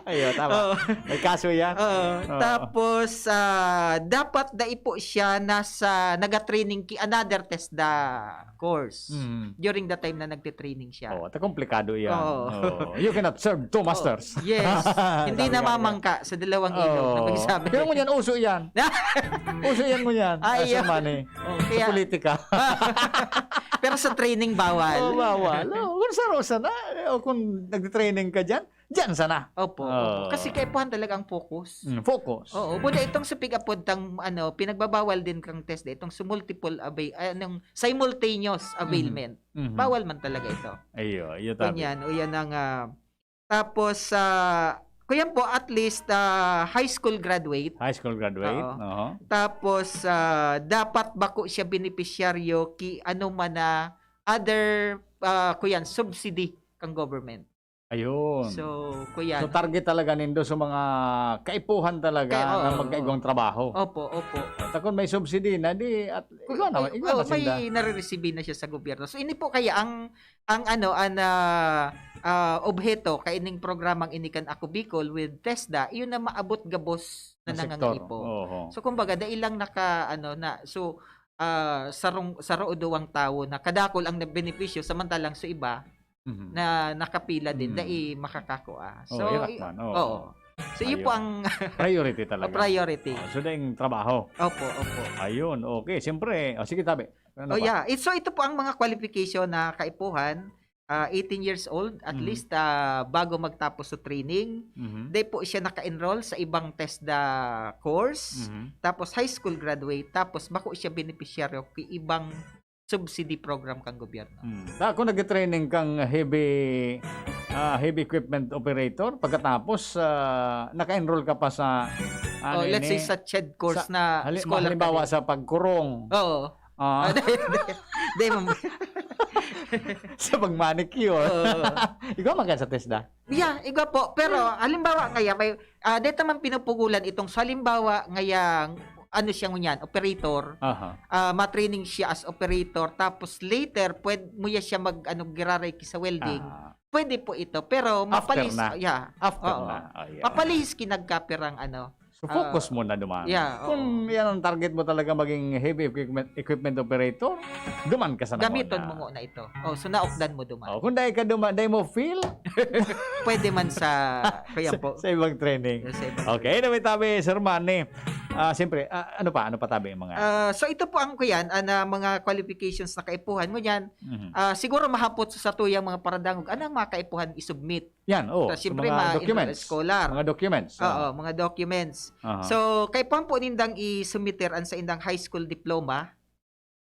Ayun, tama. Oo. May kaso yan. Oo. Oo. Tapos, ah, dapat dai po siya nasa, nag-training ki another TESDA course Hmm. during the time na nagte-training siya. Oh, ito komplikado yan. Oo. Oh, you cannot serve two masters. Yes. Hindi Sabi nga namamangka sa dalawang ilog na Oh. pagsabi. Pero ngunyan, uso yan. Uso yan ngunyan. Ah, As iyo. Money. Oh, Sa kaya, politika. Pero sa training, bawal. Oh, bawal. Oh, kung sa Rosa na, eh, o kung nagtitraining ka dyan, dyan sana. Opo, Oh. opo. Kasi kaipuhan talaga ang focus. Mm, focus. Oo, buda itong sa pick-up pod tang, ano, pinagbabawal din kang TESDA, itong sa multiple avail, ah, anong simultaneous availment. Mhm. Bawal man talaga ito. Iyo, iyo tabi. Ganyan, o yan ang, ah, tapos, ah, kuyan po, at least, ah, high school graduate. High school graduate. Oo. Oo. Tapos, ah, dapat bako siya benepisyaryo ki ano man na other, ah, kuyan, subsidy kang government. Ayun. So, kuyan. So, target talaga nindo sa mga kaipuhan talaga Kaya, oo, na magkaigwang trabaho. Opo, opo. At kung may subsidy na, di, at ikaw naman, May, ikaw oh, na sinda. may nare-receive na siya sa gobyerno. So, ini po kaya ang, ang ano, ang, ah, ah, obheto kaining programang ini kan Ako Bicol with TESDA, iyon na maabot gabos na Na sektor. nangangaipo. Oo. So, kumbaga, dai lang naka, ano, na, so, ah, sarong, saro o duwang tawo na kadakol ang nabenepisyo, samantalang sa iba, Mhm. na nakapila din, Mm. dai makakakua. Oh, So, irak i- man, oo. Oo. So, iyo Ayun. po ang Priority talaga. priority. Oh, so, na yung trabaho. Opo, opo. Ayun, okay. Siyempre, oh, sige, tabi. Ano Oh, pa? Yeah. It, so, ito po ang mga qualification na kaipuhan. Ah, eighteen years old, at Mhm. least, ah, bago magtapos sa training. Mhm. Di po siya naka-enroll sa ibang TESDA course. Mhm. Tapos, high school graduate. Tapos, bako siya benepisyaryo ki ibang subsidy program kang gobyerno. Hmm. Ta, kung nag-training kang heavy ah, heavy equipment operator, pagkatapos ah, naka-enroll ka pa sa ano Oh, let's ini, say sa CHED course sa- na hali- scholar ka halimbawa din. Sa pagkurong. Oo. Ah, Ah, di, di, di, ma'am. Sa pag-manicure. Oo. Igwa man kan sa TESDA? Yeah, igwa po. Pero halimbawa ngaya, may, ah, deta man pinupugulan itong, so halimbawa ngaya, ano siya ngunyan, operator, Aha. ah, ma-training siya as operator, tapos later, pwed-, muya siya mag, ano, giraray ki sa welding. Ah. Pwede po ito, pero After mapalihis, na. yeah. After Oo. na. Oh, yeah. Mapalihis ki nagkapirang, ano, So, focus Ah, mo na duman. yeah, oo. Kung yan ang target mo talaga, maging heavy equipment, equipment operator, duman ka sa Gamiton nangon mo na. na ito. Oh, so naukdan mo duman. Oh, kung dahil ka duman, dahil mo feel, Pwede man sa, kaya sa, po. sa ibang training. Sa ibang Okay, anyway, tabi, Sir Manny. Ah, siyempre, ah, ano pa? Ano pa tabi yung mga Ah, so ito po ang kuyan, ah, na mga qualifications na kaipuhan mo diyan. Mhm. Ah, siguro mahapot sa satuyang mga paradangog, ano ang mga kaipuhan i-submit? Yan, oh, Ta-, sa siyempre, mga ma-enroll documents. scholar. Mga documents, Oo, oo. mga documents. Aha. So, kaipuhan po nindang i-submiter an saindang high school diploma.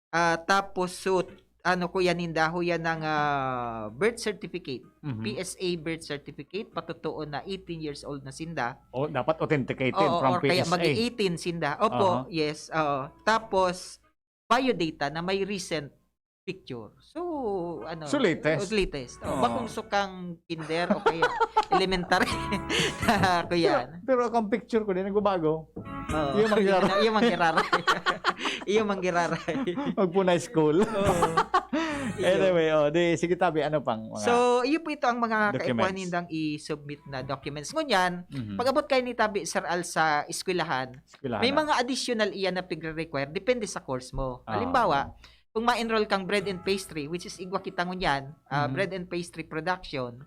Ah, tapos, so, ano, kuya ninda, huya ng, ah, birth certificate. Mhm. P S A birth certificate, patutuo na eighteen years old na sinda. Oh, dapat authenticated Oo, from or kaya P S A. mag-eighteen sinda. Opo, Aha. yes, oo. Tapos, biodata na may recent picture. So, ano, So, latest. latest. Oh, Oo. bakong sukang kinder o kaya elementary. Kuya. Pero, pero akong picture ko din, nagbabago. Oo. Iyo mangyara- Iyo mangyararay. Iyo mangyararay. Magpunay school. Oo. Iyo. Anyway, oh, di, sige, tabi, ano pang mga So, iyo po ito ang mga documents. kaipuhan nindang i-submit na documents. Ngunyan, Mhm. pag-abot kayo ni tabi, Sir Al, sa eskwelahan, Eskwelahan may na. mga additional iyan na pigre-require, depende sa course mo. Ah. Halimbawa, kung ma-enroll kang bread and pastry, which is igwa kita ngunyan, ah, Mhm. bread and pastry production,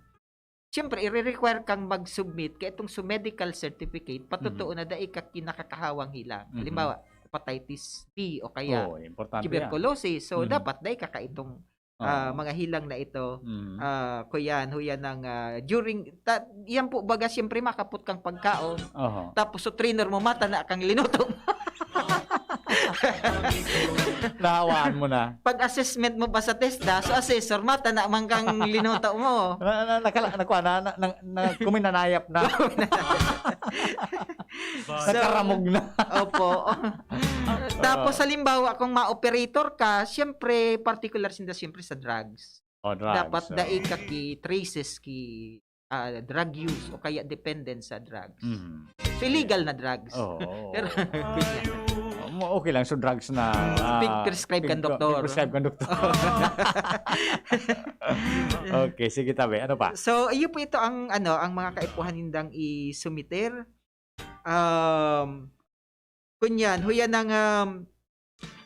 siyempre, i-require kang mag-submit kaya itong sa medical certificate, patutuo Mhm. na dai ka kinakakahawang hilang. Mhm. Halimbawa, hepatitis B o kaya Oo, importante yan. tuberculosis. So, Mhm. dapat dai ka kaitong, ah, Oo. mga hilang na ito. Mhm. Ah, kuyan, huyan ng, ah, during, ta-, yan po, baga, siyempre, makapot kang pagkaon. Oho. Tapos, so, trainer mo, mata na kang linuto mo. Nahawaan mo na. Pag-assessment mo ba sa TESDA, so assessor, mata na man kang linuto mo. Na, na, nakala-, nakuha na, na, na, na, kuminanayap na. So, Nakaramog na. opo. Tapos, Ah. halimbawa, kung ma-operator ka, siyempre, particular sinda siyempre sa drugs. Oh, drugs, Dapat oh. dai ka ki traces ki, ah, drug use o kaya dependent sa drugs. Mhm. So, illegal na drugs. Oo. Pero, ganyan. Um, okay lang. So, drugs na, ah, Pig-prescribe kang pig-, doktor. pig-prescribe kang doktor. Okay, sige, tabi. Ano pa? So, iyo po ito ang, ano, ang mga kaipuhan nindang i-submiter. Um, kunyan, huyan ng, um,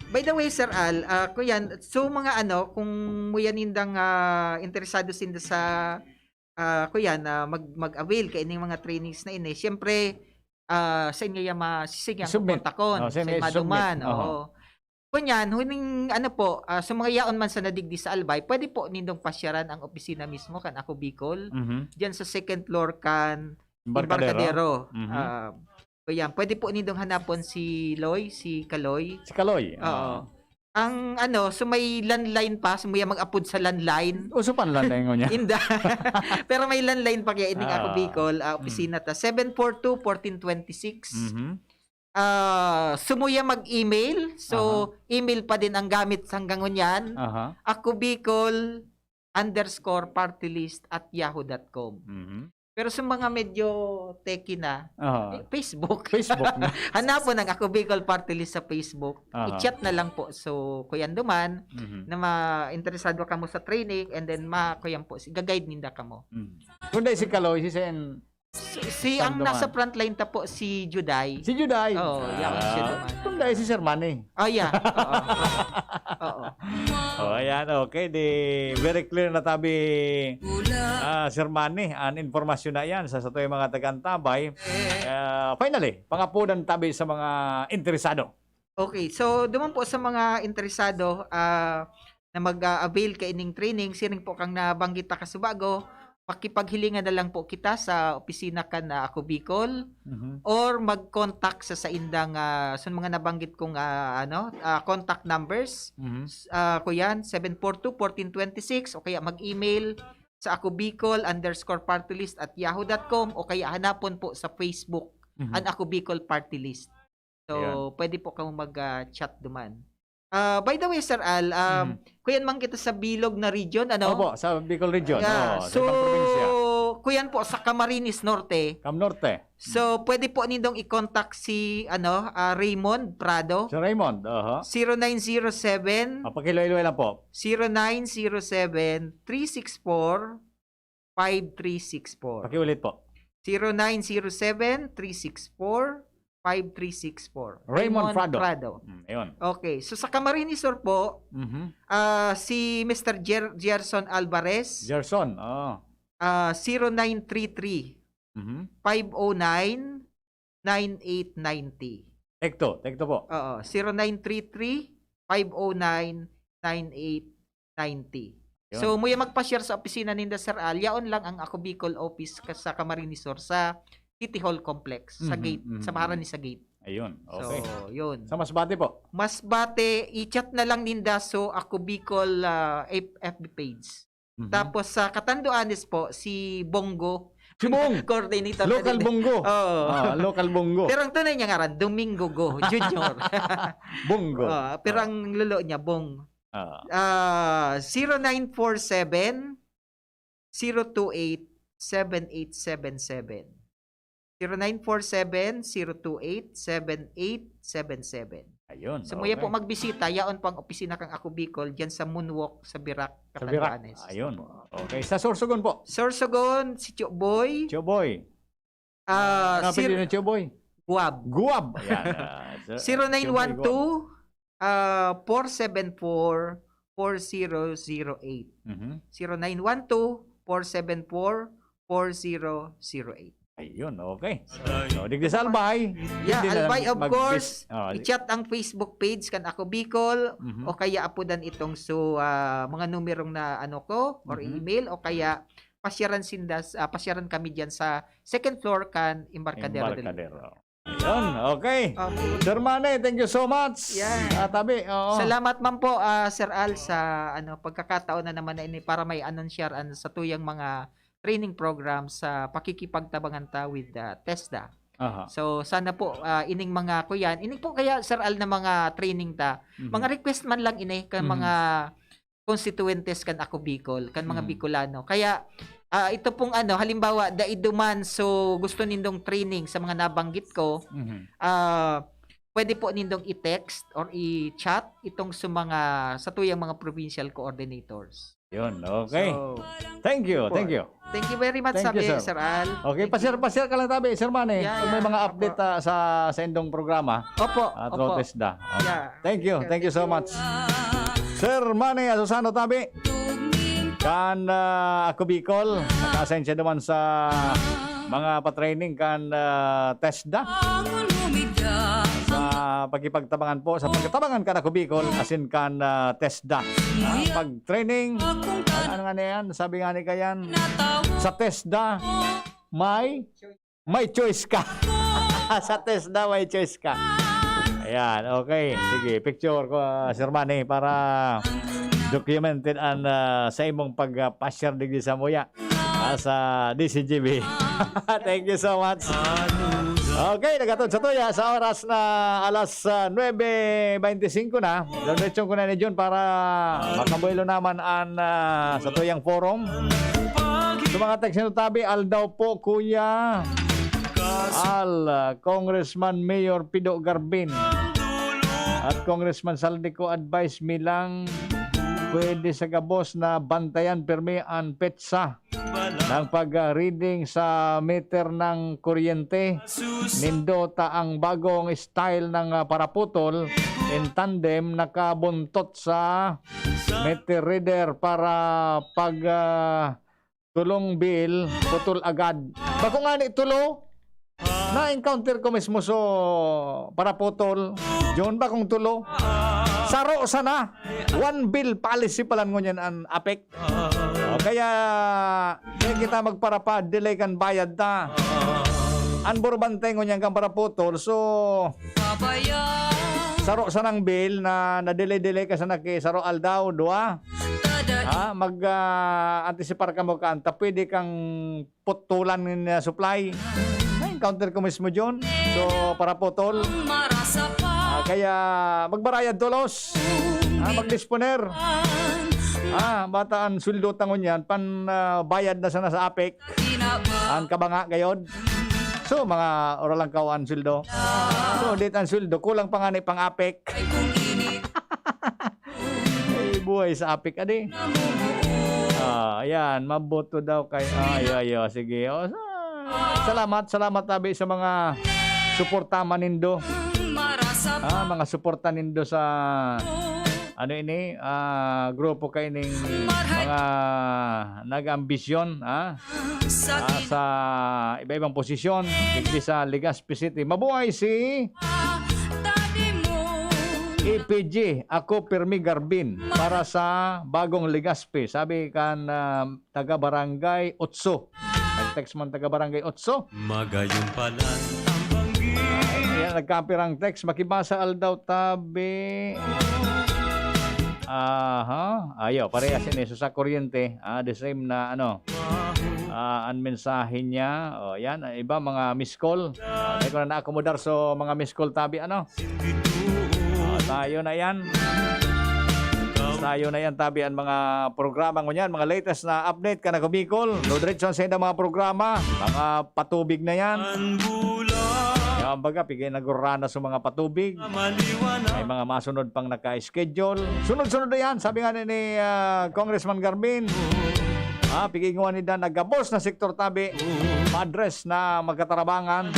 by the way, Sir Al, ah, kuyan, so mga ano, kung muyan nindang, ah, interesado sinda sa, ah, kuyan, na mag-, mag-avail kaining mga trainings na ini, siyempre, ah, sa inyo yan ma-, sige ang Submit. kontakon, Oh, sa sa send, submit. maduman, Oho. oo. Kunyan, huning ano po, ah, sa mga yaon man sa nadigdi sa Albay, pwede po nindong pasyaran ang opisina mismo kan Ako Bicol, Mhm. diyan sa second floor kan Embarcadero. Embarcadero. Mhm. Ah, kuyan, pwede po nindong hanapon si Loy, si Kaloy. Si Kaloy, Oo. ah. Ang ano, so may landline pa, so muya mag-apod sa landline. Uso pa ang landline ngunyan. Inda. Pero may landline pa kaya ining Ako Ah. Bicol, ah, Mm. opisina ta. Seven four two, fourteen twenty-six. Mhm. Ah, sumuya mag-email. So, Aha. email pa din ang gamit hanggang ngunyan. Aha. Ako Bicol underscore party list at yahoo dot com. Mhm. Pero sa mga medyo techie na, Aha. eh, Facebook. Facebook na. Hanapon ang Ako Bicol Party List sa Facebook. Aha. I-chat na lang po. So, kuyan duman, Mhm. na ma-, interesado kamo sa training, and then ma-, kuyan po, si-, ga-guide ninda kamo. Mm. Kung dahil si Kaloy, si Sen Si, si ang Tanduman. nasa frontline ta po, si Juday. Si Juday. Oo, yan siya Ah, duman. kung dahil si Sir Manny. Oh, yeah. Oo. Oo. Oh, ayan, okay. Di, very clear na tabi, ah, Sir Manny, ang informasyon na yan sa, sa tuyong mga tagantabay. Ah, finally, pangapudan tabi sa mga interesado. Okay, so duman po sa mga interesado, ah, na mag-a-avail kaining training, siring po kang nabanggit ta kasubago, makipaghilingan na lang po kita sa opisina kan, ah, Ako Bicol Mhm. or mag-contact sa saindang, ah, sa mga nabanggit kong, ah, ano, ah, contact numbers. Mhm. S-, ah, kuyan, seven four two, fourteen twenty-six, o kaya mag-email sa akobicol underscore party list at yahoo dot com, o kaya hanapon po sa Facebook, Mhm. an Ako Bicol Party List. So, Ayan. pwede po kamo mag, ah, chat duman. Ah, by the way, Sir Al, um, Mm. kuyan man kita sa bilog na region, ano? Opo, sa Bicol region. Yeah. Oo, sa So, ibang probinsya. kuyan po sa Camarines Norte. Cam Norte. So, Mm. pwede po nindong i-contact si, ano, ah, Raymond Prado. Si Raymond, oho. Zero nine zero seven Ah, pakilway-lway lang po. zero nine zero seven, three six four, five three six four. Pakiulit po. Zero nine zero seven, three six four, five three six four. Raymond Raymond Prado. Prado. Mm, ayun. Okay. So, sa Camarines Sur po, Mhm. ah, si Mister Jer-, Gerson Alvarez, Gerson, oo. ah, zero nine three three, Mhm. five oh nine, nine eight ninety. Tekto, tekto po. Oo, zero nine three three, five oh nine, nine eight ninety. Yun. So, muya magpa-share sa opisina ninda, Sir Al, yaon lang ang Ako Bicol office ka-, sa Camarines Sur, sa City Hall Complex, sa Mhm, gate, mhm, sa maharani mhm. sa gate. Ayun, okay. So, yun. Sa Masbate po? Masbate, i-chat na lang ninda, so, Ako Bicol, ah, F-, F B page. Mhm. Tapos sa Catanduanes po, si Bongo. Si Bong! Coordinator na Local din. Bongo. Oo. Ah, local Bongo. Pero ang tunay niya ngaran, Domingo Go Junior. Bongo. Ah, pero Ah. ang lolo niya, Bong. Ah. Ah, zero nine four seven, zero two eight, seven eight seven seven. Zero nine four seven, zero two eight, seven eight seven seven. Ayun, So, muya okay. po magbisita, yaon po ang opisina kan Ako Bicol, dyan sa Moonwalk, sa Birak, Sa Birak. Catanduanes. Ayun. Opo. Okay. Sa Sorsogon po? Sorsogon, si Tio Boy. Tio Boy. Ah, Ano apelyido zero ni Tio Boy? Guab. Guab. Ayan, ah, Sir, Tio Boy Guab. zero nine one two, ah, four seven four, four zero zero eight. Mhm. Zero nine one two, four seven four, four zero zero eight. Ayun, okay. So, So, digdi sa Albay, Yeah, digdi na Albay, lang of magbis-, course. oh, di- I-chat ang Facebook page kan Ako Bicol Mhm. o kaya apodan itong so, ah, mga numerong na ano ko or Mhm. email o kaya pasyaran sinda s-, ah, pasyaran kami diyan sa second floor kan Embarcadero de Embarcadero. Ayun, okay. Okay. Sir Manny, thank you so much. Yeah. Ah, tabi, oo. Salamat man po, ah, Sir Al, sa ano, pagkakataon na naman na ini para may anunsyar an satuyang mga training program sa pakikipagtabangan ta with, ah, TESDA. Aha. So, sana po, ah, ining mga kuyan, ining po kaya, Sir Al, na mga training ta, Mhm. mga request man lang ini kan Mhm. mga constituentes kan Ako Bicol, kan mga Mhm. Bicolano. Kaya, ah, ito pong ano, halimbawa, dai duman, so gusto nindong training sa mga nabanggit ko, Mhm. ah, pwede po nindong i-text or i-chat itong sa mga, satuyang mga provincial coordinators. Yun, okay. So, Thank you, po. thank you. Thank you very much, Thank you, sabi, sir. Sir Al. Okay, Thank you. pasyal-pasyal ka lang tabi, Sir Manny. Yeah, Pag may yeah, mga opo. update, ah, sa, sa indong programa, Opo, at opo. Rotes da. Oh. Yeah. Thank you, Sir, thank you so thank you. much. Sir Manny Asusano tabi, kan, ah, Ako Bicol, nakasensya naman sa mga pa-training kan, ah, TESDA. Sa pakipagtabangan po, sa pagtabangan kan Ako Bicol, asin kan, ah, TESDA. Ah, pag-training, ano, ano nga na yan? Sabi nga ni Kayan, sa TESDA, may, may choice ka. Sa TESDA, may choice ka. Ayan, okay. Sige, picture ko, ah, Sir Manny, para documented an, ah, sa imong pag, ah, pa-share digdi sa muya, ah, sa D C G B. Thank you so much. Okay, nagatod sa tuya sa oras na alas, ah, nuebe beintisinko na. Diretso ko na ni Jun para makabuelo naman an, ah, sa tuyang forum. Sa mga text nito, tabi, Aldaw po, Kuya Al, ah, Congressman Mayor Pido Garbin at Congressman Saldico, advice mi lang, pwede sa gabos na bantayan pirmi an petsa ng pag-reading sa meter ng kuryente nindo ta ang bagong style ng, ah, paraputol in tandem nakabuntot sa meter reader para pag, ah, tulong bill, putol agad. Bako ngani tulo, na-encounter ko mismo so paraputol, John, bakong tulo. Saro sana, one bill policy palan ngunyan an apek. O, kaya, kaya kita magparapa, delay kan bayad ta. An burbantay ngunyan kan paraputol, so, saro sanang bill na na-delay-delay ka sana ki saro aldaw, duwa. Ha? Mag, ah, antisipar kamo kan ta pwede kang putulan nin, ah, supply. Na-encounter ko mismo, John. So, paraputol. Ah, Kaya magbarayad tolos. Ah, magdisponer. Ah, bata an sweldo ta ngunyan, pan, ah, bayad na sana sa APEC. An kabanga gayod. So, mga oralangkaw an sweldo. So, dit an sweldo, kulang pa ngani pang APEC. Ay, buhay sa APEC, adi. Ah, ayan, maboto daw kay, ay, ay, ay, sige. O, sa-, salamat, salamat tabi sa mga suporta man nindo. Ah, mga suporta nindo sa, ano ini, ah, grupo kaining mga nag-ambisyon, ah, ah, sa iba-ibang posisyon, digdi sa Legazpi City. Mabuhay si E P G, ako pirmi Garbin, para sa bagong Legazpi. Sabi kan, ah, taga Barangay Otso. Nag-text man taga Barangay Otso. Magayon pa lang ang banggi. Yan, nagkapirang text. Makibasa aldaw tabi. Aha. Ayo, parehas ini. So, sa kuryente, ah, the same na ano. Ah, an mensahe niya. O, yan. Ang iba, mga miss call. Ah, di ko na naakomodar sa mga miss call tabi, ano. Ah, tayo na yan. Tayo na yan, tabi, ang mga programa ngunyan, mga latest na update kan Ako Bicol. Dudiretso sa mga programa, mga patubig na yan. Yan, baga, pigay nagurana sa mga patubig. May mga masunod pang naka-schedule. Sunod-sunod na yan, sabi nga ni, ni, ah, Congressman Garmin. Ah, piginguan ni Dan nagabos na sektor tabi. Madres na magkatarabangan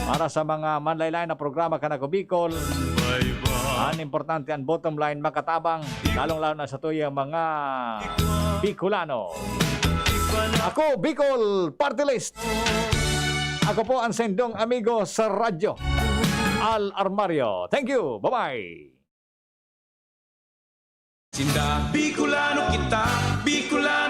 para sa mga manlaylay na programa kan Ako Bicol. An importante, an bottom line, makatabang, lalong-lalo na sa tuyang mga Bicolano. Ako, Bicol Party List. Ako po ang sendong amigo sa radyo, Al Armario. Thank you. Bye-bye. Sinda, Bicolano kita, Bicolano